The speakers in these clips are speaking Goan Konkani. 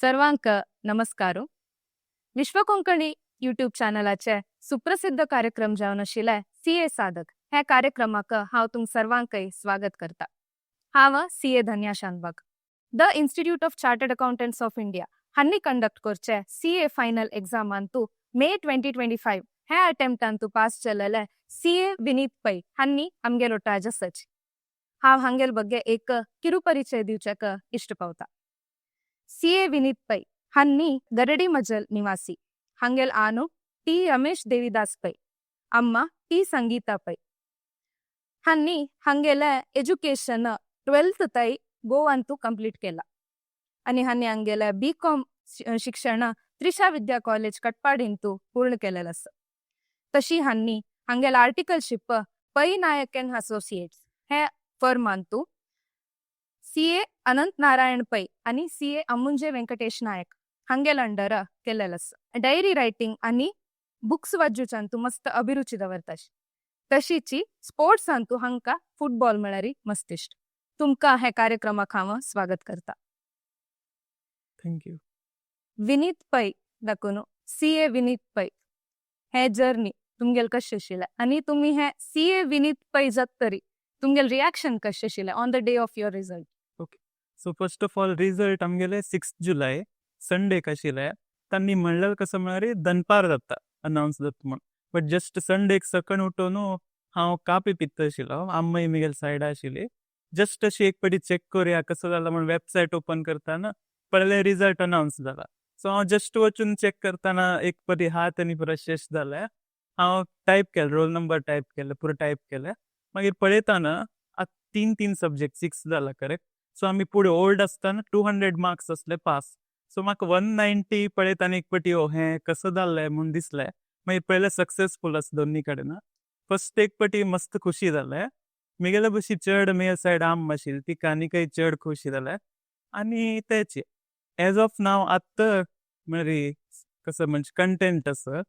सर्वांक नमस्कार. विश्व कोंकणी युट्यूब चॅनलाचे सुप्रसिद्ध कार्यक्रम जावन आशिल्ले सीए साधक ह्या कार्यक्रमाक हांव तुम सर्वांकय स्वागत करता. हांव CA Dhanya Shanbhag. The Institute of Chartered Accountants of India हांणी कंडक्ट करचे सीए फायनल एग्जामांतू मे 2025 ह्या अटेम्प्टांतू पास जालेले सीए विनीत पै हांणी आमगेलो टाज आसाची. हांव हांगेल ಬಗ್ಗೆ एक ಕಿರುಪರಿಚಯ दिवच्याक इश्ट पावता. सीए विनीत पै हांणी गरडी मजल निवासी. हांगेल आनु टी रमेश देविदास पै, अम्मा टी संगीता पै. हांणी हांगेले एज्युकेशन 12th तै गोवांतू कंप्लीट केला आणि हांणी हांगेले बी कॉम शिक्षण त्रिशा विद्या कॉलेज कटपाडींतू पूर्ण केलेलं आसा. तशी हांणी हांगेले articleship Pai Nayak and associates हे फर्मांतू सीए अनंत नारायण पै आणि सीए अम्मुंजे वेंकटेश नायक हांगेल अंडर केलेलं आसा. डायरी रायटिंग आणि बुक्स वाचूच्यांतू मस्त अभिरुची दवरताशी. तशीची स्पोर्ट्सांतू हांका फुटबॉल म्हळ्यार मस्त इश्ट. तुमकां हे कार्यक्रमाक हांव स्वागत करता. Thank you. Vineet Pai दाखोवन, सीए विनीत पै हे जर्नी तुमगेल कशें आशिल्लें आनी तुमी हे सीए विनीत पै जात तरी तुमगेल रिएक्शन कशें आशिल्लें on the day of your result? So first of all, result आमगेले 6 जुलय संडेक आशिल्ले. तांणी म्हणलें कसं म्हळ्यार दनपार जाता, अनावन्स जाता म्हण, बट जस्ट संडेक सकाळ उठोवन हांव कापी पित्त आशिल्लो. आम्मय म्हगेले सायडा आशिल्ली. जस्ट अशी एक पाटी चॅक करुया कसं जाला म्हण वेबसायट ओपन करतना पळयलें, रिजल्ट अनावन्स जाला. सो हांव जस्ट वचून चॅक करतना एक पटी हात आनी पुरो शेश जालें. हांव टायप केलें, रोल नंबर टायप केलें, पुरो टायप केलें. मागीर पळयतना आतां तीन तीन सब्जेक्ट 6 जाला करेक्ट. सो आमी फुडें ओल्ड आसतना 200 मार्क्स असले पास. सो म्हाका 190 पळयतना एक पटी ओ हें कसं जाल्लें म्हूण दिसलें. मागीर पळयलें, सक्सेसफूल आसा दोन्ही कडेन. फर्स्ट एक पटी मस्त खुशी जालें. म्हगेले बशी चड म्हगे सायड आम आशिल्ली, तिका आनीकय चड खुशी जालें. आनी तेच एज ऑफ नाव आत्तां म्हळ्यार कसं म्हणजे कंटेंट आसा,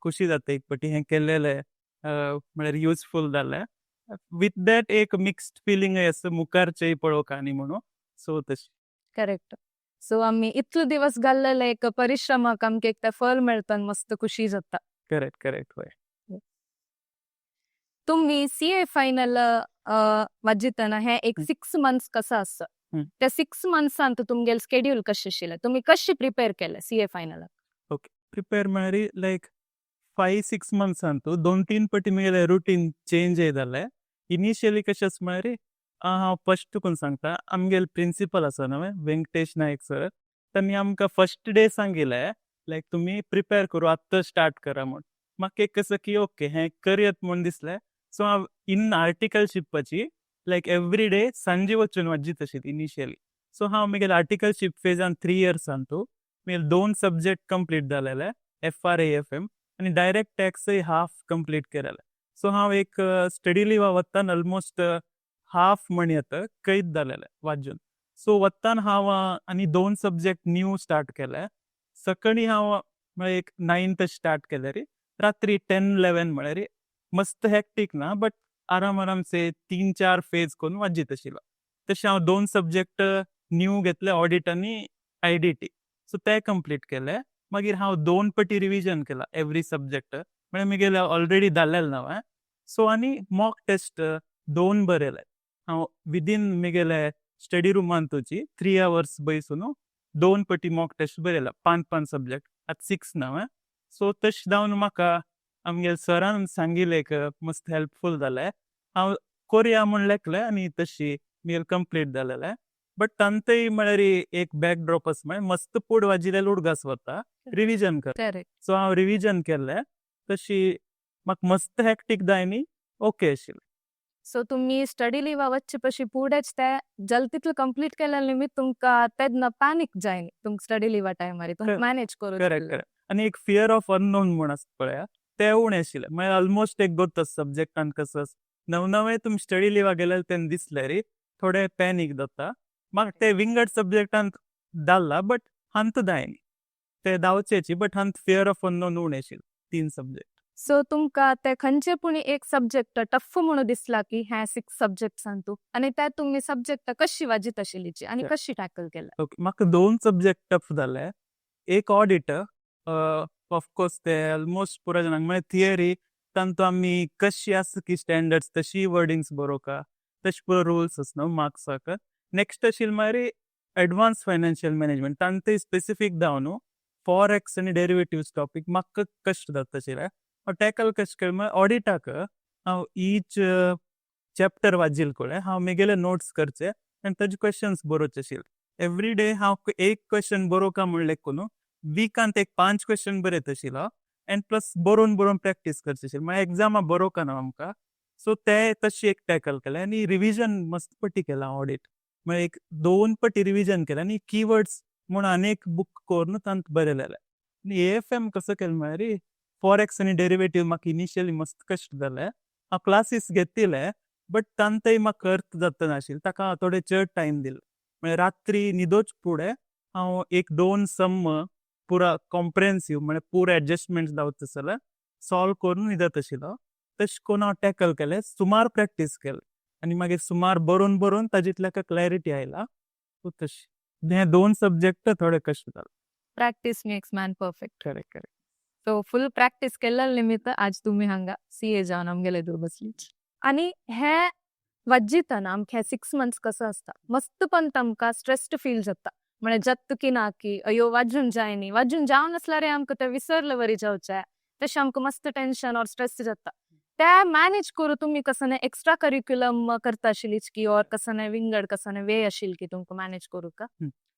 खुशी जाता एक पटी हें केल्लेलें म्हळ्यार युजफूल जालें. विथ that एक मिक्स्ड फिलींगय आसा, मुखारचेय पळोवंक न्ही म्हणून. सो तशें. करेक्ट. सो आमी इतलो दिवस घाल्लेले एक परिश्रमाक आमकां एक ते फल मेळटा, मस्त खुशी जाता. करेक्ट करेक्ट हय. तुम्ही सीए फायनल वाजितना हे एक 6 मंथ्स कसं आसा, त्या 6 मंथ्सांत तुमगेल स्केड्यूल कशें आशिल्लें? तुमी कशें प्रिपेर केलें सीए फायनलाक? ओके, प्रिपेर म्हळ्यार लायक 5-6 मंथ्सांतू दोन तीन पटी म्हगेलें रुटीन चेंजय जालें. इनिशियली कशें आसा म्हळ्यार, हांव फर्स्ट तुका सांगता, आमगेले प्रिंसिपल आसा न्हय, वेंकटेश नायक सर, तांणी आमकां फर्स्ट डे सांगिल्लें, लायक तुमी प्रिपेर करू आत्तां स्टार्ट करा म्हूण. म्हाका एक कसं की ओके, हें करयत म्हूण दिसलें. सो हांव इन आर्टिकलशिपाची लायक एवरी डे सांजे वचून वाजीत आशिल्ली इनिशियली. सो हांव म्हगेले आर्टिकलशीप फेजान 3 इयर्सांतू म्हगेले दोन सब्जेक्ट कंप्लीट जालेले, एफआर एएफएम आनी डायरेक्ट टॅक्सय हाफ कंप्लीट केलेले. सो हांव एक स्टडी लिवा वतान ऑलमोस्ट हाफ म्हण येता कैद जालेले वाजून. सो वतान हांव आनी दोन सब्जेक्ट न्यू स्टार्ट केले. सकाळी हांव म्हळ्यार एक 9 स्टार्ट केले रे, रात्री 10-11, म्हळ्यार मस्त हॅक्टीक ना, बट आराम आरामसे तीन चार फेज करून वाजीत आशिल्लो. तशें हांव दोन सब्जेक्ट न्यू घेतले, ऑडिट आनी आयडीटी. सो ते कंप्लीट केले. मागीर हांव दोन पटी रिविजन केला एवरी सब्जेक्ट, म्हळ्यार म्हगेले ऑलरेडी जाल्लेलें न्हय. सो आनी मॉक टेस्ट दोन बरयले हांव विदीन म्हगेले स्टडी रुमांतूची. 3 आवर्स बैसून दोन पटी मॉक टेस्ट बरयला, पांच पांच सब्जेक्ट, आतां 6 न्हय. सो तशें जावन म्हाका आमगेले सरान सांगिल्लें एक मस्त हेल्पफूल जालें. हांव कोरया म्हूण लेखलें आनी तशी म्हगेलें कंप्लीट जालेलें. बट तांतय म्हळ्यार एक बॅक ड्रॉप आसा, म्हळ्यार मस्त पुड वाजिल्ले उडगास वता, रिविजन कर. सो हांव रिविजन केल्लें, तशी म्हाका मस्त हॅक्टीक जायनी, ओके आशिल्लें. सो तुमी स्टडी लिवा वचचे पशी पुढेच ते जल तितलें कंप्लीट केल्या निमित्त तुमकां तेन्ना पॅनिक जायनी. तुमकां स्टडी लिवा टायमार तुमकां मॅनेज करूं. करेक्ट करेक्ट आनी एक फियर ऑफ अननोन म्हूण आसता पळया, तें उणें आशिल्लें. म्हळ्यार ऑलमोस्ट एक गोत सब्जेक्टान कसो नव नवे तुमी स्टडी लिवा गेल्यार तेन्ना दिसलें रे थोडे पॅनीक जाता. म्हाका ते विंगड सब्जेक्टान जाल्ला, बट हांत जायनी ते धांवचेची, बट हांत फियर ऑफ अननोन उणें आशिल्लें तीन सब्जेक्ट. सो तुमकां ते खंयचे पूण एक सब्जेक्ट टफ म्हणून दिसला की हे सिक्स सब्जेक्ट्सान तूं आनी ते तुमी सब्जेक्ट कशी वाजीत आशिल्लीची आनी कशी टॅकल केला? ओके, म्हाका दोन सब्जेक्ट टफ जाले. एक ऑडिट, ऑफकोर्स ते ऑलमोस्ट पुरा जाणांक, म्हळ्यार थियरी तांतू आमी कशी आसा की स्टँडर्ड्स तशी वर्डिंग्स बरोवका, तशे पुरो रुल्स आसा न्हू मार्क्साक. नेक्स्ट आशिल्लें म्हळ्यार एडवान्स फायनान्शियल मॅनेजमेंट. तांचे स्पेसिफीक जावन न्हू फॉरेक्स आनी डेरिवेटिव्स टॉपीक म्हाका कश्ट जाता आशिल्लें. हांव टॅकल कशें केलें म्हळ्यार ऑडिटाक हांव ईच चॅप्टर वाजील पळय, हांव म्हगेले नोट्स करचे आनी ताजे क्वेश्चन्स बरोवचे आशिल्ले. एवरी डे हांव एक क्वेश्चन बरोवका म्हण लेखून न्हू विकांत एक पांच क्वेश्चन बरयत आशिल्लो आनी प्लस बरोवन बरोवन प्रॅक्टीस करचे आशिल्ले. मागीर एग्जामा बरोवका ना आमकां, सो ते तशें एक टॅकल केलें. आनी रिविजन मस्त पटी केलां ऑडिट, म्हळ्यार एक दोन पटी रिविजन केलें आनी किवर्ड्स म्हूण आनी एक बूक करून तांत बरयलेलें. आनी एएफएम कसो केलें म्हळ्यार फॉरेक्स आनी डेरिवेटीव म्हाका इनिशियली मस्त कश्ट जाले. हांव क्लासीस घेतिले बट तांतय म्हाका अर्थ जाता नाशिल्लें, ताका हांव थोडे चड टायम दिलो. म्हळ्यार रात्री न्हिदोच फुडें हांव एक दोन सम पुरा कॉम्प्रेन्सीव, म्हळ्यार पुरा एडजस्टमेंट जावता जाल्यार सॉल्व करून न्हिदत आशिल्लो. तशें करून हांव टॅकल केलें, सुमार प्रॅक्टीस केलें आनी मागीर सुमार बरोवन बरोवन ताजेंतल्यान क्लॅरिटी आयला. सो तशें हे दोन सब्जेक्ट थोडे कश्ट जाले. Practice makes man perfect. Correct correct so full practice केल्ल्या निमित्त आज तुमी हांगा सीए जावन आमगेले एदोळ बसली. आनी हे वाज्जितना आमकां 6 मंथ्स कसो आसता, मस्तपण आमकां स्ट्रेस्ड फील जाता, म्हळ्यार जाता की ना की अयो वाजून जायनी, वाजून जावन आसल्यार आमकां तें विसरले वरी जावचें, तशें आमकां मस्त टेन्शन ऑर स्ट्रेस जाता. ते मॅनेज करूं तुमी कसो एक्स्ट्रा करिक्युलम करता आशिल्लीच की ऑर कसो विंगड कसो वे आशिल्ली की तुमकां मॅनेज करूंक?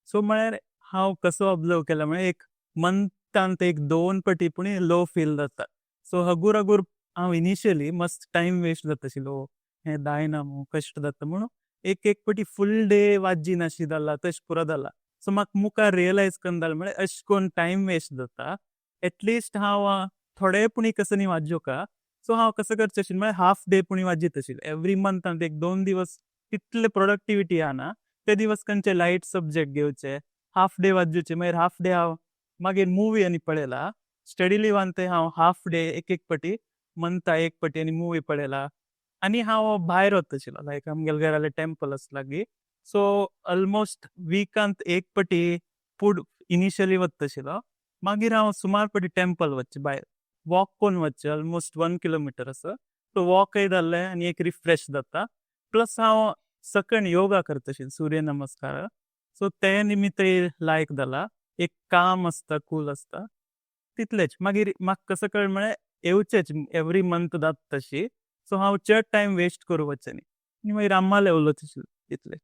सो म्हळ्यार हांव कसो ऑब्जर्व केला म्हळ्यार एक मंथांत एक दोन पटी पूण लो फील जाता. सो हगूर हगूर हांव इनिशियली मस्त टायम वेस्ट जाता आशिल्लो, हें जायना मू, कश्ट जाता म्हणून एक एक पटी फुल डे वाजी नाशी जाला, तशें पुरो जाला. सो म्हाका मुखार रियलायज करून जालें म्हळ्यार अशें करून टायम वेस्ट जाता, एटलिस्ट हांव थोडे पूण कसो न्ही वाजोवका. सो हांव कसो करचें आशिल्लें म्हळ्यार हाफ डे पूण वाजीत आशिल्लें. एवरी मंथांत एक दोन दिवस तितले प्रोडक्टिविटी येना, ते दिवस खंयचे लायट सब्जेक्ट घेवचे, हाफ डे वाजोवचे. मागीर हाफ डे हांव मागीर मुवी आनी पळयला. स्टडी लिवान ते हांव हाफ डे एक एक पटी मंथा एक पटी आनी मुवी पळयला. आनी हांव भायर वता आशिल्लो, लायक आमगेले घराले टेम्पल आसा लागीं, सो ऑलमोस्ट विकांत एक पटी फूड इनिशियली वता आशिल्लो. मागीर हांव सुमार पटी टेम्पल वचचें, भायर वॉक करून वचचें, ऑलमोस्ट 1 किलोमिटर आसा. सो वॉकय जालें आनी एक रिफ्रेश जाता. प्लस हांव सकाळी योगा करता आशिल्लो, सूर्य नमस्कार. सो ते निमित्तय लायक जाला, एक काम आसता, कूल आसता, तितलेच. मागीर म्हाका कसो कळ्ळें म्हळ्यार येवचेच एवरी मंथ जाता तशी, सो हांव चड टायम वेस्ट करूं वचचें न्ही आनी मागीर अम्माले उलोवचें आशिल्लें, तितलें.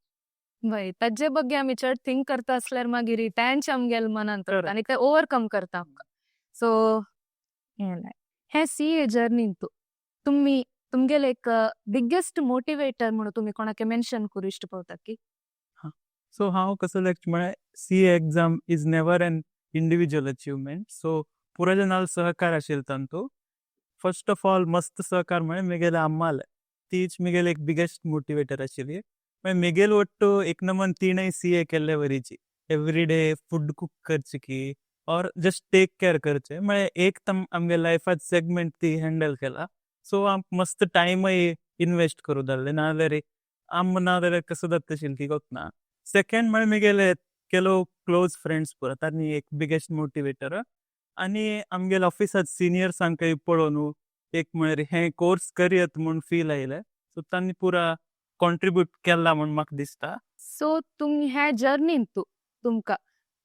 वय, ताजे ಬಗ್ಗೆ आमी चड थिंक करता आसल्यार मागीर टेन्शन आमगेले मनांत उरता आनी ते ओवरकम करता आमकां. सो हें सीए जर्नीन तुमी तुमगेले एक बिगेस्ट मोटिवेटर म्हणून तुमी कोणाक मेन्शन करूं इश्ट पावता की? सो हांव कसो लायक म्हळ्यार CA exam is never an individual achievement, so पुरा जनाल सहकार आशिल्लो तांतू. फर्स्ट ऑफ ऑल मस्त सहकार म्हळ्यार म्हगेले अम्माले, तीच म्हगेली एक बिगेस्ट मोटिवेटर आशिल्ली. मागीर म्हगेले ಒಟ್ಟು एक नमन तिणें सीए केल्ले वरीची, एवरी डे फूड कुक करची की ऑर जस्ट टेक केअर करचे, म्हळ्यार एक आमगे लायफात सेगमेंट ती हँडल केला. सो आमकां मस्त टायमय इन्वेस्ट करूं जाल्लें, नाजाल्यार आम नाजाल्यार कसो जाता आशिल्लें की गोतना. सेकंड म्हळ्यार म्हगेले ಕೆಲವು क्लोज फ्रेंड्स पुरो, तांणी एक बिगेस्ट मोटिवेटर. आनी आमगेले ऑफिसात सिनियर्सांकय पळोवन एक म्हळ्यार हे कोर्स करयत म्हूण फील आयलें. सो तांणी पुरा कॉन्ट्रिब्यूट केला म्हूण म्हाका दिसता. सो तुमी ह्या जर्नीन तुमकां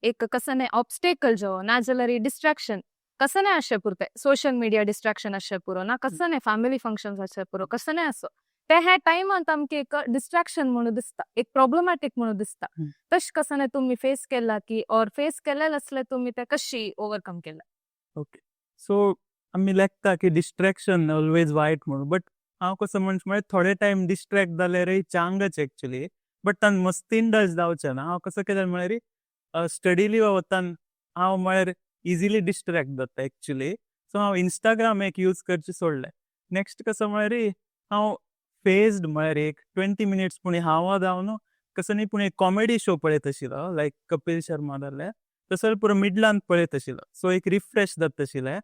एक कसने ऑब्स्टेकल जो नाजाल्यार डिस्ट्रॅक्शन कसने आसचें पुरतें, सोशल मिडिया डिस्ट्रॅक्शन आसचें पुरो ना कसने फॅमिली फंक्शन्स आसचें पुरो, कसने आसो ते ह्या टायमांत आमकां एक डिस्ट्रॅक्शन म्हणून दिसता, एक प्रॉब्लमॅटीक म्हणून दिसता, तशें कसने तुमी फेस केला की ऑर फेस केलेलें आसल्यार तुमी ते कशी ओवरकम केला? ओके, सो आमी लेखता की डिस्ट्रॅक्शन ऑलवेज वायट म्हणून, बट हांव कसो म्हणचे म्हळ्यार थोडे टायम डिस्ट्रॅक्ट जाल्यारय चांगच एक्चुली, बट तांकां मस्ती इंडल्ज जावचें ना. हांव कसो केलें म्हळ्यार स्टडी लिवा वतान हांव म्हळ्यार इजिली डिस्ट्रॅक्ट जाता एक्चुली, सो हांव इंस्टाग्राम एक यूज करचें सोडलें. नेक्स्ट कसो म्हळ्यार हांव फेज्ड, म्हळ्यार एक 20 मिनिट्स पूण हांव जावन कसो न्ही पूण एक कॉमेडी शो पळयत आशिल्लो, लायक कपील शर्मा जाल्यार तसो पुरो मिडलान पळयत आशिल्लो, सो एक रिफ्रेश जाता आशिल्लें,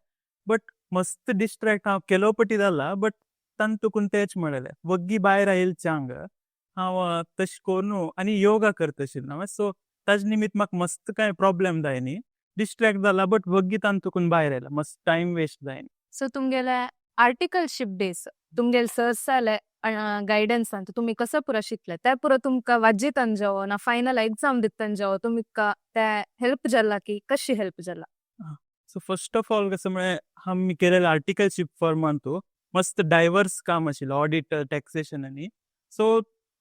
बट मस्त डिस्ट्रॅक्ट हांव केलो पटी जाला, बट तांतून तेच म्हणलें वग्गी भायर आयल चांग हांव तशें करून आनी योगा करता आशिल्लो. सो ताजे निमित्त म्हाका मस्त कांय प्रॉब्लेम जायनी. डिस्ट्रॅक्ट जाला, बट वग्गी तांतून भायर आयला, मस्त टायम वेस्ट जायनी. सो तुमगेले आर्टिकलशीप डेज तुमगेले सर्साले गायडन्स तुमी कसं पुरा शिकले ते पुरा तुमकां वाजितान जावो ना फायनल एक्झाम दितान जावो, तुमकां ते हेल्प जाला की कशी हेल्प जाला? सो फर्स्ट ऑफ ऑल कसं म्हळ्यार आमी केलेले आर्टिकलशीप फर्मान मस्त डायवर्स काम आशिल्लें, ऑडिट, टॅक्सेशन आनी सो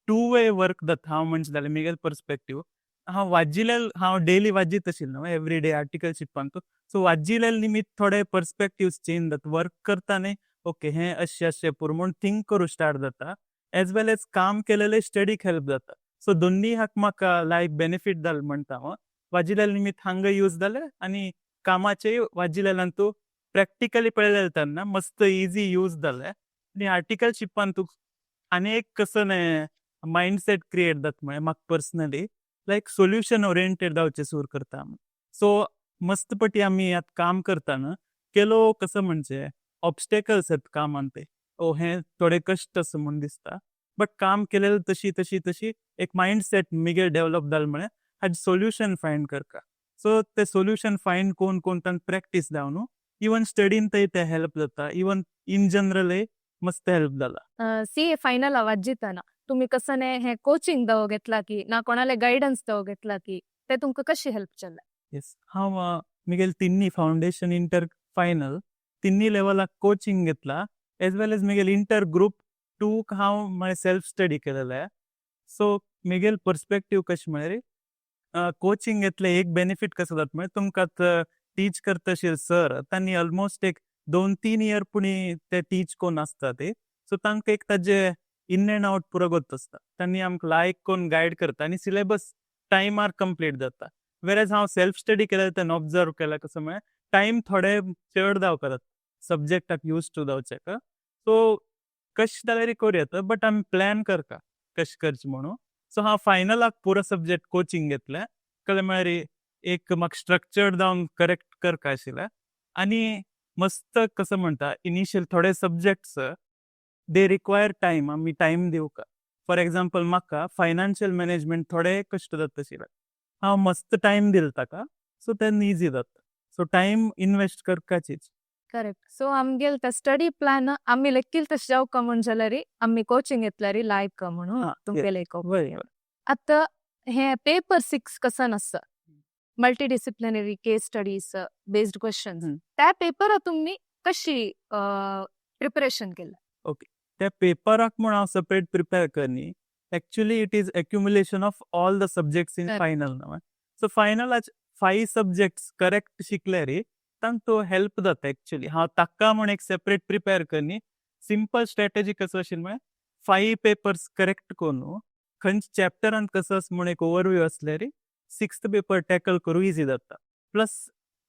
टू वे वर्क जाता. हांव म्हणचे जाल्यार मिगेल पर्सपेक्टीव, हांव वाजिलेल, हांव डेली वाजीत आशिल्लो न्हू एवरी डे आर्टिकलशिपान, सो वाजिलेल निमित्त थोडे पर्सपेक्टिव्स चेंज जाता. वर्क करता, ओके हें अशें अशें पुरो म्हूण थिंक करूं स्टार्ट जाता. एज वेल एज काम केलेले स्टडीक हेल्प जाता. सो दोन्ही हाक म्हाका लायक बेनिफीट जालें म्हणटा हांव. वाजिलेल निमित्त हांगा यूज जालें आनी कामाचेय वाजिलेल्यान तूं प्रॅक्टिकली पळयलें तेन्ना मस्त इजी यूज जालें. आनी आर्टिकलशिपान तुका आनी एक कसो न्ही मायंडसेट क्रिएट जाता म्हळ्यार म्हाका पर्सनली लायक सोल्युशन ओरिएंटेड जावचें सुरू करता आमी. सो मस्त पटी आमी आतां काम करतना केलो कसो म्हणजे ऑबस्टेकल्स येता कामान, ते ओ हें थोडे कश्ट आसा म्हूण दिसता, बट काम केलेले तशी तशी तशी एक मायंडसेट मिगेल डेव्हलप जालें म्हळ्यार हाजें सोल्युशन फायंड करता. सो ते सोल्युशन फायंड कोन कोन तांकां प्रॅक्टीस जावन न्हू, इवन स्टडीन थंय ते हेल्प जाता, इवन इन जनरलय मस्त हेल्प जाला. सी ए फायनल वाजिताना तुमी कसं हे कोचिंग दव घेतला की ना कोणाले गायडन्स दव घेतला की ते तुमकां कशी हेल्प जाला? येस, हांव मिगेल तिन्ही फावंडेशन, इंटर, फायनल तिन्ही लेवलाक कोचिंग घेतला. एज वेल एज मिगेल इंटर ग्रुप टूक हांव म्हळ्यार सेल्फ स्टडी केलेले. सो मिगेल पर्सपेक्टीव कशें म्हळ्यार कोचिंग घेतले एक बेनिफीट कसो जाता म्हळ्यार तुमकां टीच करता सर तांणी ऑलमोस्ट एक 2-3 इयर पुणी ते टीच कोन्न आसता ते. सो तांकां एक ताजे इन एंड आवट पुरो गोत आसता. तांणी आमकां लायक कोन्न गायड करता आनी सिलेबस टायमार कंप्लीट जाता. वेर हांव सेल्फ स्टडी केलें तेन्ना ऑब्जर्व केलें कसो म्हळ्यार टायम थोडे चड जावपा जाता सब्जेक्टाक यूज टू जावचें. सो कशें जाल्यार करूं येता, बट आमी प्लॅन करता कशें करचें म्हणून. सो हांव फायनलाक पुरो सब्जेक्ट कोचिंग घेतलें. कळ्ळें? म्हळ्यार एक म्हाका स्ट्रक्चर्ड जावन करेक्ट करपा आशिल्लें. आनी मस्त कसो म्हणटा, इनिशियल थोडे सब्जेक्ट्स they require time, आमी टायम दिवका. फॉर एग्जाम्पल, म्हाका फायनान्शियल मॅनेजमेंट थोडे कश्ट जाता आशिल्लें. हांव मस्त टायम दिल ताका, सो तेन्ना इजी जाता. सो टायम इनवेस्ट करपाचीच. करेक्ट. सो आमगेल ते स्टडी प्लॅन आमी लेक्कील तशें जावका म्हूण जाल्यार आमी कोचिंग घेतल्यार लायक म्हणून तुमगेले एक. आतां हे पेपर 6 कसं आसा, multi disciplinary case studies based questions, त्या पेपरा तुमी कशी प्रिपरेशन केलं? त्या पेपराक म्हूण हांव सेपरेट प्रिपेर करनी. Actually it is accumulation of all the subjects in final न्हू. सो फायनलाच फायव सब्जेक्ट्स करेक्ट शिकल्यार तांकां तो हेल्प जाता. एक्चुअली हांव ताका म्हूण एक सेपरेट प्रिपेर करनी. सिंपल स्ट्रॅटेजी कसो आशिल्ली म्हळ्यार फायव पेपर्स करेक्ट करून खंयच्या चॅप्टरान कसो आसा म्हूण एक ओवरव्यू आसल्यार सिक्स्थ पेपर टॅकल करूं इजी जाता. प्लस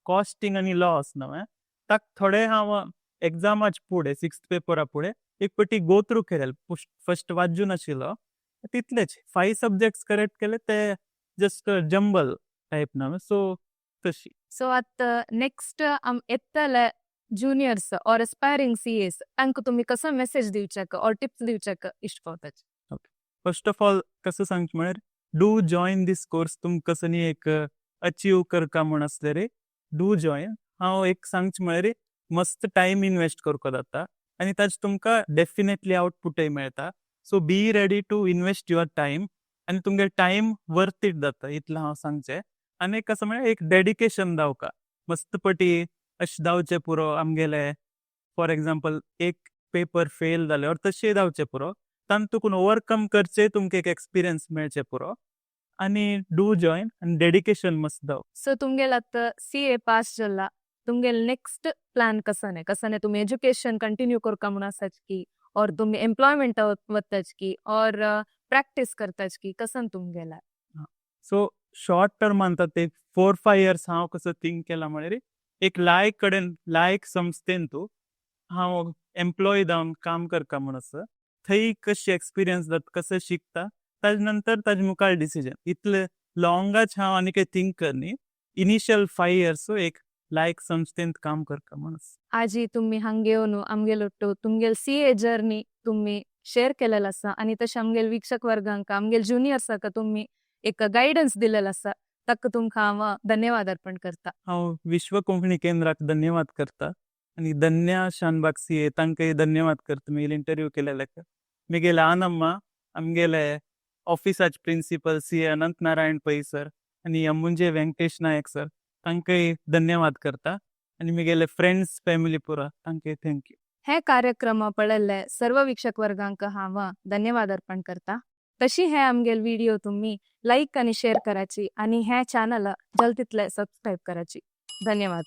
कॉस्टिंग आनी लॉस न्हू, ताका थोडे हांव एग्जामाच फुडें, सिक्स्थ पेपरा फुडें एक पटी गो थ्रू केलें, फर्स्ट वाचून आशिल्लो तितलेच. फायव सब्जेक्ट्स करेक्ट केले ते जस्ट जंबल टायप ना, सो तशी. सो आतां नेक्स्ट आम येतले ज्युनियर्स ऑर एस्पायरिंग सीएस, तांकां तुमी कसो मेसेज दिवच्याक ऑर टिप्स दिवच्याक इश्ट पावताचे? फर्स्ट ऑफ ऑल कसं सांगचें म्हळ्यार, do join these course. तुमकां कसं न्ही एक अचीव करका म्हूण आसलें रे, do join. हांव एक सांगचें म्हळ्यार मस्त टायम इनवेस्ट करपाक जाता आनी ताजे तुमकां डेफिनेटली आवटपुटय मेळटा. So be ready to invest your time आनी तुमगे टायम वर्थ it जाता, इतलें हांव सांगचें. आनी एक कसं म्हळ्यार एक डेडिकेशन दावका मस्त पटी अशें जावचें पुरो. आमगेले फॉर एग्जाम्पल एक पेपर फेल जाले ऑर तशें जावचें पुरो, तांतून ओवरकम करचें तुमकां एक एक्सपिरियन्स मेळचें पुरो. आनी do join आनी डेडिकेशन मस्त दाव. सो तुमगेल आतां सी ए पास जाला, तुमगेल नेक्स्ट प्लॅन कसं कसं? तुमी एज्युकेशन कंटिन्यू करका म्हूण आसाच की ऑर तुमी एम्प्लॉयमेंट वताच की ऑर प्रॅक्टीस करताच की, कसं तुमगेला? सो शॉर्ट टर्म म्हणतात ते 4-5 इयर्स हांव कसो थिंक केला म्हळ्यार एक लायक कडेन लायक संस्थेन तूं हांव एम्प्लॉय जावन काम करता म्हूण आसा. थंय कशें एक्सपिरियन्स जाता, कसं शिकता, ताजे नंतर ताजे मुखार डिसिजन. इतले लॉंगाच हांव आनी काही थिंक करनी. इनिशियल 5 इयर्स एक लायक संस्थेंत काम करता म्हणून. आजी तुम्ही हांगा येवन आमगेल ಒಟ್ಟು तुमगेल सीए जर्नी तुम्ही शेअर केलेलं आसा आनी तशें आमगेल वीक्षक वर्गांक, आमगेल ज्युनियर्साक तुम्ही एक गायडन्स दिलेलो आसा, ताका तुमकां हांव धन्यवाद अर्पण करता. हांव विश्व कोंकणी केंद्राक धन्यवाद करता आनी धन्या शानबाग सी ए तांकांय धन्यवाद करता म्हगेले इंटरव्यू केलेल्याक. म्हगेले आनम्मा, आमगेले ऑफिसाचे प्रिंसिपल सी अनंत नारायण पै सर आनी अमुंजे व्यंकटेश नायक सर, तांकांय धन्यवाद करता आनी म्हगेले फ्रेंड्स, फॅमिली पुरा, तांकांय thank you. हे कार्यक्रम पळयल्ले सर्व वीक्षक वर्गांक हांव धन्यवाद अर्पण करता. तशी हे आमगेल व्हिडिओ तुम्ही लाईक आणि शेअर करायची आणि हे चॅनल जल तितले सबस्क्राईब करायची. धन्यवाद.